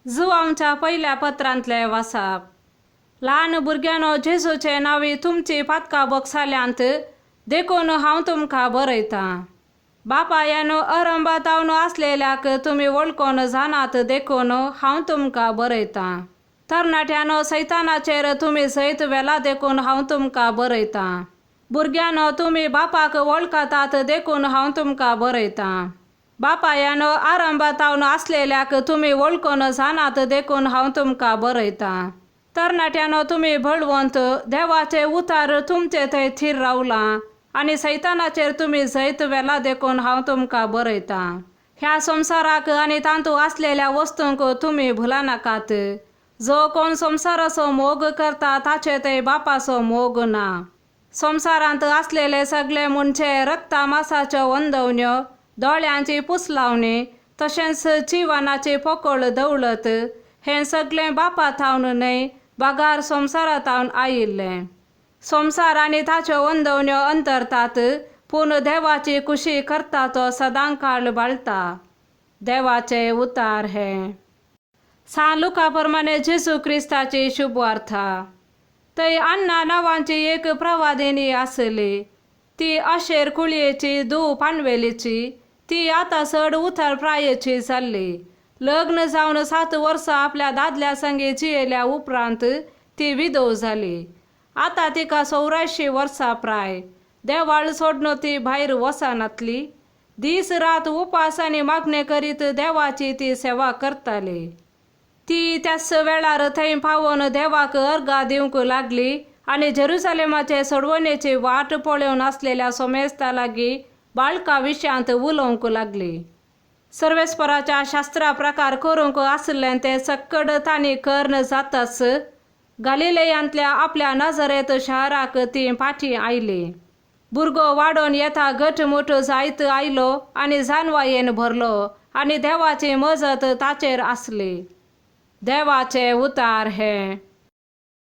जुवांवच्या पयल्या पत्रांतलें वासाप. ल्हान भुरग्यांनो, जेजूचे नांवी तुमची पातकां भोगसाल्यांत देखून हांव तुमकां बरयतां. बापायानो, अरंभातावन आसलेल्याक तुमी वळखून जाणात देखून हांव तुमकां बरयतां. तरणाट्यानो, सैतानाचेर तुमी जैत व्हेला देखून हांव तुमकां बरयतां. भुरग्यांनो, तुमी बापाक वळखतात देखून हांव तुमकां बरयतां. बापायानो, आरंभातावन आसलेल्याक तुमी वळखून जाणात देखून हांव तुमकां बरयतां. तरणाट्यानो, तुमी बळवंत, देवाचे उतार तुमचे थंय थीर रावलां आनी सैतानाचेर तुमी जैत व्हेला देखून हांव तुमकां बरयतां. ह्या संवसाराक आनी तातूंत आसलेल्या वस्तूंक तुमी भुलानाकात. जो कोण संवसाराचो मोग करता ताचे थंय बापाचो मोग ना. संवसारांत आसलेले सगळे म्हणजे रक्ता मासाच्यो वंदवण्यो, दोळ्यांची पुसलावणी, तशेंच जिवनाची पोकळ दौलत हें सगळें बापा थावन न्हय बगार संवसारा थावन आयिल्लें. संवसार आनी ताच्यो वंदवण्यो अंतरतात, पूण देवाची खुशी करता तो सदां काळ बाळटा. देवाचे उतार हे. सान लुका प्रमाणे जेजू क्रिस्ताची शुभवार्ता. थंय अन्ना नांवांची एक प्रवादिनी आसली. ती अशेर कुळयेची धूव पानवेलीची. ती आतां चड उतर प्रायेची जाल्ली. लग्न जावन 7 वर्सां आपल्या दादल्या संगी जियेल्या उपरांत ती विधव जाली. आतां तिका 84 वर्सां प्राय. देवाळ सोडून ती भायर वचनातली. दीस रात उपास आनी मागणें करीत देवाची ती सेवा करताली. ती त्याच वेळार थंय पावोवन देवाक अर्गां दिवंक लागली आनी जेरुसलेमाचे सोडवणेची वाट पळोवन आसलेल्या सोमेस्ता लागीं बाळका विशयांत उलोवंक लागली. सर्वेस्पराच्या शास्त्रा प्रकार करूंक आशिल्लें तें सक्कड तांणी कर्ण जाताच गालिलेयांतल्या आपल्या नजरेत शहराक ती फाटीं आयली. भुरगो वाडोवन येता घटमूट जायत आयलो आनी जानवायेन भरलो आनी देवाची मजत ताचेर आसली. देवाचे उतार हे.